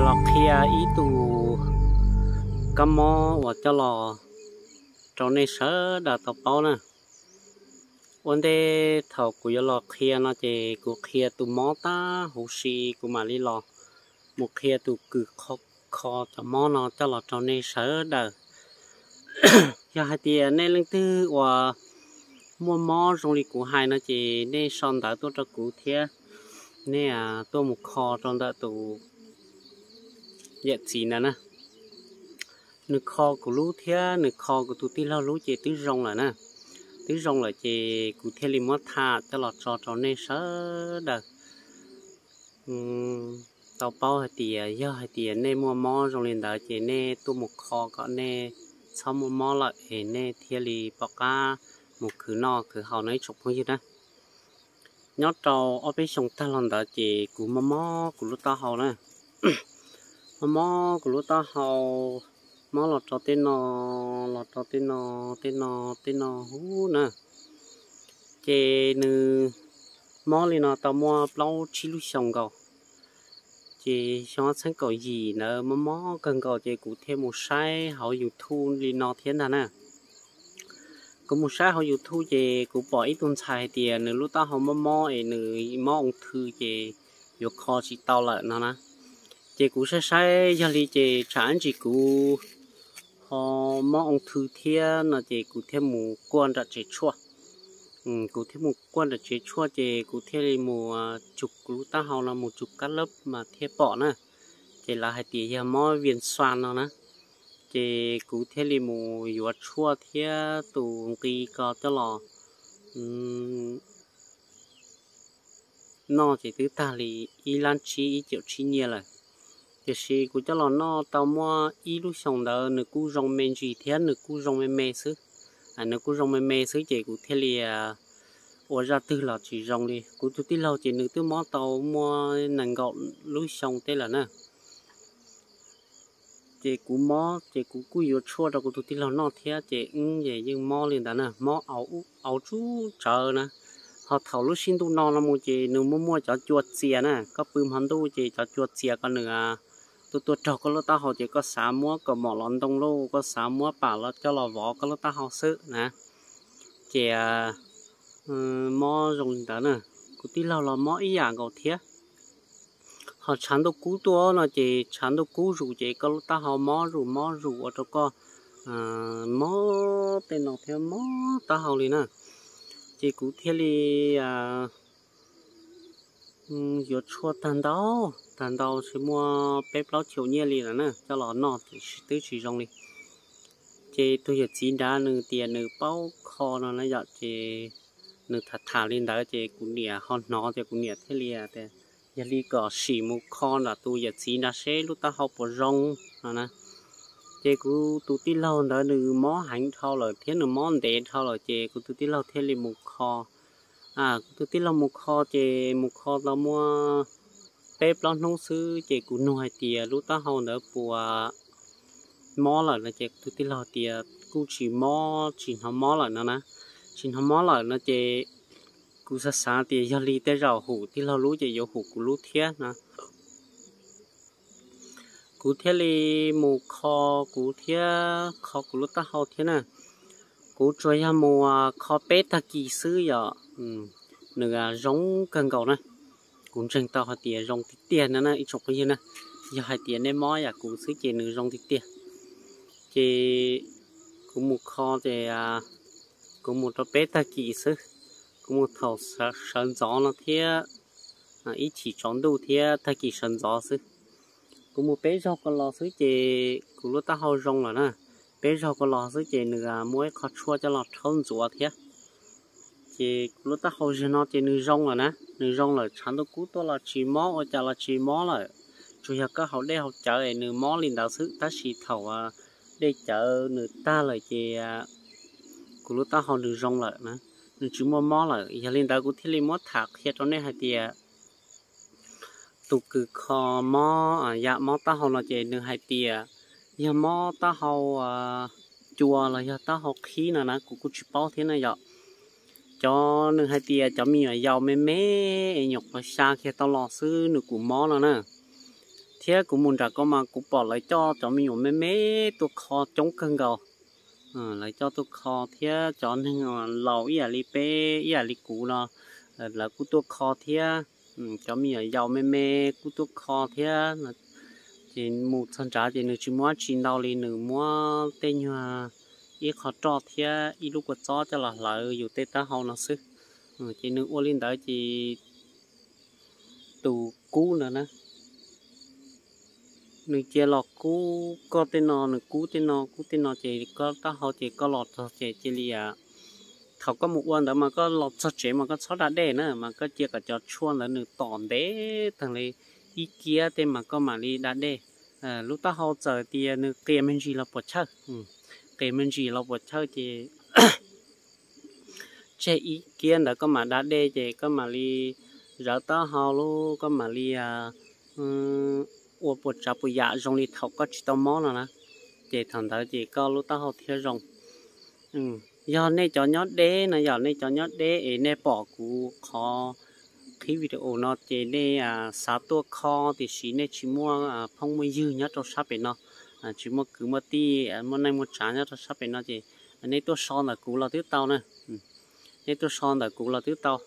Los qhia ib tug kab mob uas coj los rau nej sawv daws tau paub na. Ua ntej thaum kuv yuav los qhia no ces kuv qhia tus mob tag huv si kuv mam li los mus qhia tus kws kho cov mob no coj los rau nej sawv daws. Yog hais tias nej leej twg uas muaj mob zoo li kuv hais no ces nej sau ntawv tuaj rau kuv thiab nej tuaj mus kho rau ntawm tus yawm txiv ntawd na. Nws kho kuv lub thiab nws kho kuv tus tij laug lub ces twb zoo lawm na. Twb zoo lawm ces kuv thiaj li muab tham coj los tso rau nej sawv daws tau paub hais tias yog hais tias nej muaj mob zoo li ntawd ces nej tuaj mus kho kom nej txhob muaj mob lawm es nej thiaj li pom qab mus khwv noj khwv haus no ib tsoom phooj ywg na. Nyob rau ob peb xyoos tag los ntawd ces kuv mob mob kuv lub taub hau na. Mob mob kuv lub taub hau, mob los rau tej no, los rau tej no, tej no, tej no huv na. Ces nws mob li no tau muaj plaub tsib lub xyoos nkaus. Ces xyoo ob txhiab kaum yim ntawd mob mob kawg nkaus ces kuv thiaj mus saib hauv YouTube li no thiab ntag na. Kuv mus saib hauv YouTube ces kuv pom ib tug ntxhais hais tias nws lub taub hau mob mob es nws mob oo thw ces yuav kho tsis tau lawm no na. Ces kuv saib saib yog li ces tsam ib ntsis kuv ho mob oo thw thiab no ces kuv thiaj mus kuaj nram tsev tshuaj. Kuv thiaj mus kuaj nram tsev tshuaj ces kuv thiaj li mus tsum kuv lub taub hau no mus tsum kab lab mas thiaj pom na. Ces lawv hais tias yog mob viêm xoang no na. Ces kuv thiaj li mus yuav tshuaj thiab tus nqi ko coj los noj ces twb tag li ib lab tsib ib caum tsib nyiaj lawm. Tiam sis kuv coj los noj tau muaj ib lub xyoos ntawd nws kuj zoo me ntsis thiab nws kuj zoo me me xwb. Nws kuj zoo me me xwb ces kuv thiaj li ua zaj twg los tsis zoo li. Kuv tus tij laug ces nws twb mob tau muaj nees nkaum lub xyoo tej lawm na. Ces kuv mob ces kuv kuj yuav tshuaj rau kuv tus tij laug noj thiab ces wb ces yeej mob li ntawd na, mob au tsub tsawv na. Ho thaum lub sij ntuj no no mus ces nws muaj muaj cov cua txias na, koj pw hmo ntuj ces cov cua txias ko nws tuaj tuaj raug koj lub taub hau ces koj xav muab kaus mom los ntoo lauj, koj xav muab pam los coj los vov koj lub taub hau xwb na. Ces mob zoo li ntawd na. Kuv tij laug los mob ib yam nkaus thiab. Ho tshav ntuj kub tuaj no ces tshav ntuj kub zus ces koj lub taub hau mob zus mob zus ua rau koj mob tej no thiab mob taub hau li na. Ces kuv thiaj li yuav tshuaj tag ntau, tag ntau tsis muaj peb plaub caum nyiaj li lawm na, coj los noj twb tsis zoo li. Ces tus yawm txiv nrad nws tias nws paub kho no na yom, ces nws tham tham li ntawd ces kuv niam ho hnov ces kuv niam thiaj li tias yog li kom sim mus kho nram tus yawm txiv nrad seb lub taub hau puas zoo no na. Ces kuv tus tij laug ntawd nws mob heev dhau lawm thiab nws mob ntev dhau lawm ces kuv tus tij laug thiaj li mus kho. Kuv tus tij laug mus kho ces mus kho tau muaj peb plaub hnub xwb ces kuv nug hais tias lub taub hau ntawd puas mob lawm no ces kuv tus tij laug tias kuj tsis mob, tsis hnov mob lawm no na. Tsis hnov mob lawm no ces kuv xav xav tias yog li tej zaum hum tij laug lub ces yuav hum kuv lub thiab na. Kuv thiaj li mus kho kuv thiab kho kuv lub taub hau thiab na. Kuv tsuas yog mus kho peb tag kis xwb yom, nws zoo kawg nkaus na. Kuv ntseeg tau hais tias zoo tiag tiag no na ib tsoom phooj ywg na. Yog hais tias nej mob yam kuv xwb ces nws zoo tiag tiag. Ces kuv mus kho ces kuv mus rau peb tag kis xwb. Kuv mus thaum sawv ntxov no thiab ib chim tsaus ntuj thiab tag kis sawv ntxov xwb. Kuv mus peb zaug ko los xwb ces kuv lub taub hau zoo lawm na. Peb zaug ko los xwb ces nws muab ib qho tshuaj coj los rhaub ntxuav thiab. Ces kuv lub taub hau zaum no ces nws zoo lawm na, nws zoo lawm, tshav ntuj kub tuaj los tsis mob, ua cas los tsis mob lawm. Tsuas yog koj haus dej haus cawv es nws mob li ntawd xwb, tab sis thaum dej cawv nws tag lawm ces kuv lub taub hau nws zoo lawm na, nws tsis muaj mob lawm. Yog li ntawd kuv thiaj li muab tham qhia rau nej hais tias tus kws kho mob, yam mob taub hau no ces nws hais tias yog mob taub hau cua los yog taub hau qhib no na, kuv kuj tsis paub thiab na yom. Cov nws hais tias cov me nyuam yaus me me es nyuam qhuav xya kiag tau los xwb nws kuj mob no na. Thiab kuv mus nram ko mas kuv pom lawv coj cov me nyuam me me tuaj kho coob kawg nkaus. Lawv coj tuaj kho thiab cov neeg laus ib yam li peb ib yam li kuv no, lawv kuj tuaj kho thiab. Cov me nyuam yaus me me kuj tuaj kho thiab. Ces mus txog nrad ces nws tsis muaj dab tsi ntau li, nws muab tej nyuag ib qho roj thiab ib lub kua txob coj los hlawv yus tej taub hau no xwb. Ces nws ua li ntawd ces tus kub ntawd na, nws cia los kub koj tej no, nws kub tej no kub tej no ces koj taub hau ces koj los txog ces cia li, thaum koj mus ua ntawd mas koj los txog tsev mas koj txhob da dej na, mas koj cia kom cov tshuaj ntawd nws tom ntev tag li ib kiab tej mas koj mam li da dej. Lub taub hau txawm tias nws qias me ntsis los puas chawj, qias me ntsis los puas chawj ces tseg ib kiab ntawd koj mam da dej ces koj mam li zawv taub hau lub, koj mam li ua puas tsav puas yam zoo li thaum koj tsis tau mob no na, ces thaum ntawd ces koj lub taub hau thiaj zoo. Yog nej cov nyob deb no, yog nej cov nyob deb es nej pom kuv qhov qhib video no ces nej xav tuaj kho tiam sis nej tsis muaj phooj muaj ywg nyob rau sab pem no, tsis muaj kwv muaj tij muaj neej muaj tsav nyob rau sab pem no ces nej tuaj so ntawm kuv los twb tau na. Nej tuaj so ntawm kuv los twb tau,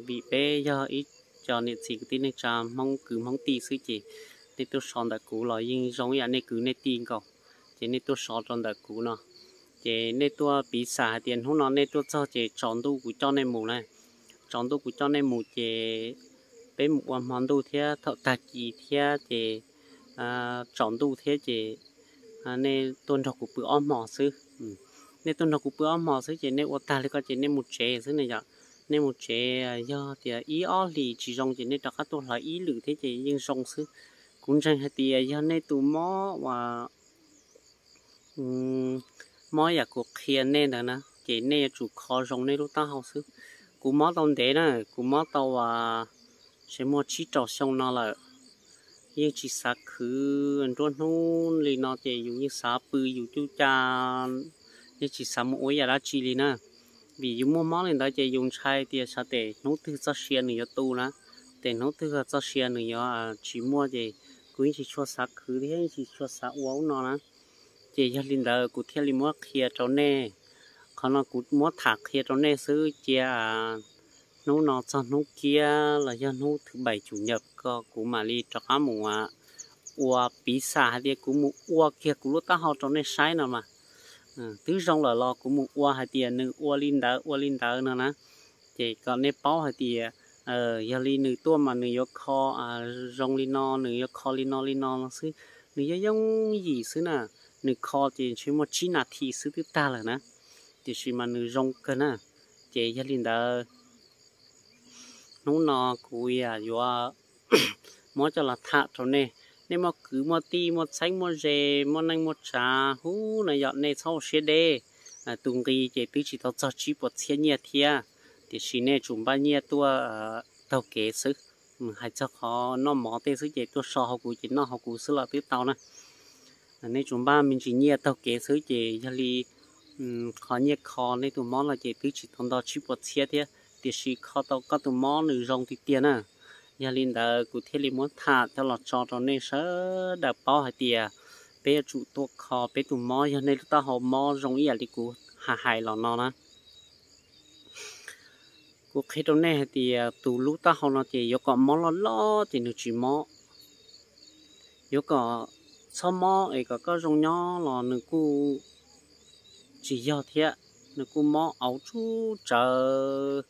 vim peb yog ib co niam txiv kwv tij neej tsa Hmoob kwv Hmoob tij xwb ces nej tuaj so ntawm kuv los yeej zoo ib yam nej kwv nej tij nkaus. Ces nej tuaj so rau ntawm kuv no, ces nej tuaj piv xam hais tias hnub no nej tuaj txog ces tsaus ntuj kuv coj nej mus na. Tsaus ntuj kuv coj nej mus ces peb mus ua hmo ntuj thiab thaum tag kis thiab ces tsaus ntuj thiab ces nej tuaj nrog kuv pw ob hmos xwb. Nej tuaj nrog kuv pw ob hmos xwb ces nej ua tag li ko ces nej mus tsev xwb ne yom. Nej mus tsev, yog tias ib ob hlis tsis zoo ces nej rov qab tuaj hlawv ib lwm thiab ces yeej zoo xwb. Kuv ntseeg hais tias yog nej tus mob uas mob yam kuv qhia nej ntawd na ces nej yuav tsum kho zoo nej lub taub hau xwb. Kuv mob tau ntev na, kuv mob tau uas tseem muaj tsib rau xyoo no lawm. Yeej tsis xav khwv, nruab hnub li no ces yus yeej xav pw yus cuj ca, yeej tsis xav mus ua ib yam dab tsi li na. Vim yus muaj mob li ntawd ces yus ntshai tias xyov tes hnub twg txoj sia nws yuav tu na, tes hnub twg txoj sia nws yuav tsis muaj ces kuv yeej tsis tshua xav khwv thiab yeej tsis tshua xav ua ub no na. Ces yog li ntawd kuv thiaj li muab qhia rau nej. Qhov no kuv muab tham qhia rau nej xwb, cia hnub no txog hnub kiab los yog hnub thứ bảy chủ nhật ko kuv mam li rov qab mus ua piv xam hais tias kuv mus ua kiag kuv lub taub hau rau nej saib no mas. Twb zoo lawm los kuv mus ua hais tias nws ua li ntawd ua li ntawd no na, ces kom nej paub hais tias yog li nws tuaj mas nws yuav kho zoo li no, nws yuav kho li no li no no xwb. Nws yooj yooj yim xwb na, nws kho ces ntshe muaj tsib nas this xwb twb tag lawm na, tiam sis mas nws zoo kawg na. Ces yog li ntawd hnub no kuv yuav muab coj los tham rau nej. Nej muaj kwv muaj tij muaj txheeb muaj ze, muaj neej muaj tsav hub no yog nej txhob ua siab deb. Tus nqi ces twb tsis tau txog tsib puas txhiab nyiaj thiab, tiam sis nej tsum npaj nyiaj tuaj taug kev xwb. Hais txog qhov noj mov tej xwb ces tuaj so hauv kuv ces noj hauv kuv xwb los twb tau na. Nej tsum npaj me ntsis nyiaj taug kev xwb ces yog li qhov nyiaj kho nej tus mob no ces twb tsis tau nto tsib puas txhiab thiab, tiam sis kho tau koj tus mob nws zoo tiag tiag na. Yog li ntawd kuv thiaj li muab tham coj los tso rau nej sawv daws paub hais tias peb yuav tsum tuaj kho peb tus mob yog nej lub taub hau mob zoo ib yam li kuv hais hais los no na. Kuv qhia rau nej hais tias tus lub taub hau no ces yuav kom mob loj loj ces nws tsis mob. Yuav kom txhob mob es kom koj zoo nyob los nws kuj tsis yog thiab, nws kuj mob auv tsuj tsawv.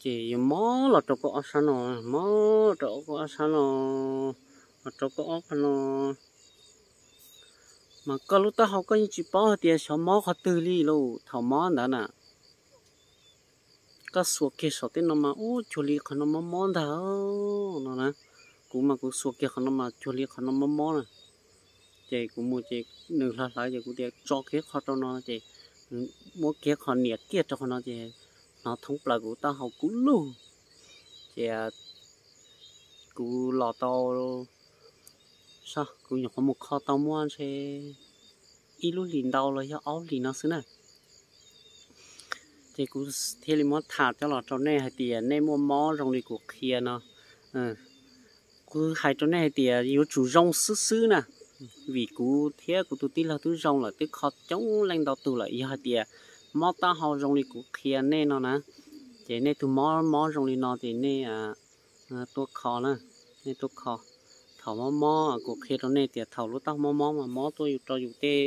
Ces yuav mob los rau koj ob sab no, mob rau koj ob sab no, los rau koj ob qho no. Mas koj lub taub hau koj yeej tsis paub hais tias xyov mob qhov twg li lauj thaum mob ntawd na. Koj xuas kiag saum tej no mas ub cuag li qhov no mob mob ntag no na. Kuv mas kuv xuas kiag qhov no mas cuag li qhov no mob mob na. Ces kuv mus ces nws hlawv hlawv ces kuv tias tso kiag qho rau no ces muab kiag qho niam kiag rau qhov no ces hnov thoob plaws kuv taub hau kub lug. Ces kuv los tau, kuv nyuam qhuav mus kho tau muaj ntshe ib lub hlis ntau los yog ob hlis no xwb na. Ces kuv thiaj li muab tham coj los rau nej hais tias nej muaj mob zoo li kuv qhia no, Kuv hais rau nej hais tias yuav tsum zoo xwb xwb na, vim kuv thiab kuv tus tij laug twb zoo lawm, twb kho coob leej ntau tug lawm. Yog hais tias mob taub hau zoo li kuv qhia nej no na, ces nej tus mob mob zoo li no ces nej tuaj kho na, nej tuaj kho. Thaum mob mob kuv qhia rau nej tias thaum lub taub hau mob mob mas mob tuaj yus rau yus tej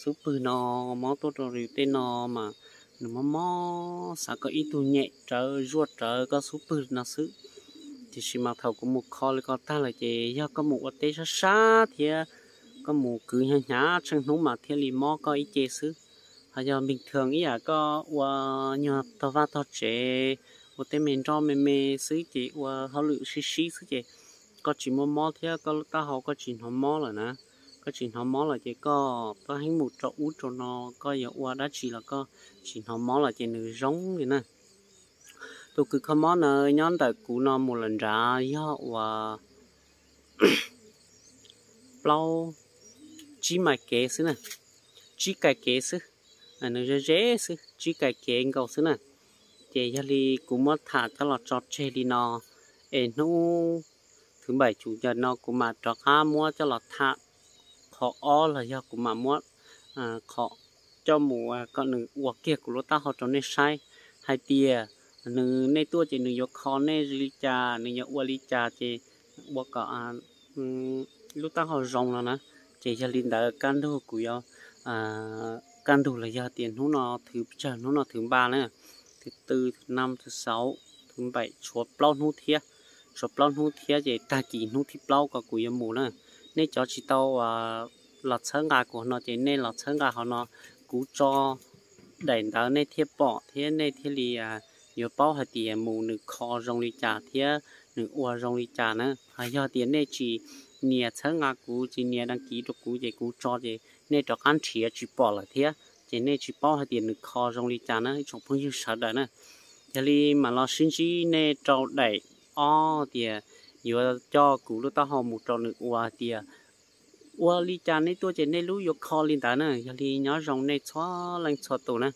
xub pwg no, mob tuaj rau yus tej no mas nws mob mob xav kom ib tug nyem rawv zuaj rawv koj xub pwg no xwb. Tiam sis mas thaum kuv mus kho li ko tag lawm ces yog koj mus ua teb sab sab thiab koj mus kwv hnyav hnyav tsheej hnub mas thiaj li mob koj ib ce xwb. Ho yog npeeg thwm ib yam koj ua nyuag tog vaj tog tsev, ua tej me nroj me me xwb ces ua hauj lwm sib sib xwb ces koj tsis muaj mob thiab koj lub taub hau koj tsis hnov mob lawm na. Koj tsis hnov mob lawm ces koj pab heeb mus rau ub rau no, koj yuav ua dab tsi los koj tsis hnov mob lawm ces nws zoo li na. Tus kws kho mob na nyob ntawm kuv no mus lawm nrad yog uas plaub, tsib mais kev xwb na, tsib kais kev xwb. Nws ze ze xwb, tsib kais kev nkaus xwb na. Ces yog li kuv muab tham coj los tso tseg li no, es hnub thwv npaim cum yam no kuv mam rov qab muab coj los tham qhov ob los yog kuv mam muab qhov coj mus kom nws ua kiag kuv lub taub hau rau nej saib hais tias nws, nej tuaj ces nws yuav kho nej li cas, nws yuav ua li cas ces ua kom lub taub hau zoo no na. Ces yog li ntawd kaj ntug kuv yuav, kaj ntug los yog tias hnub no thwv tsawg, hnub no thwv npa na, thwv tw, thwv na, thwv xaus, thwv npaim, tshuav plaub hnub thiab, tshuav plaub hnub thiab ces tag kis hnub thib plaub ko kuv yuav mus na. Nej cov tsis tau los txhawb nqa kuv no ces nej los txhawb nqa hauv no, kuv tso daim ntawv nej thiaj pom thiab nej thiaj li yuav paub hais tias mus nws kho zoo li cas thiab nws ua zoo li cas na. Ho yog tias nej tsis nias txhawb nqa kuv, tsis nias đăng ký rau kuv ces kuv tso ces nej rov qab nrhiav tsis pom lawm thiab ces nej tsis paub hais tias nws kho zoo li cas na ib tsoom phooj ywg sawv daws na. Yog li mam los sib ntsib nej rau daim ob tias yuav coj kuv lub taub hau mus rau nws ua tias ua li cas nej tuaj ces nej lub yuav kho li ntawd na. Yog li nyob zoo nej txhua leej txhua tus na.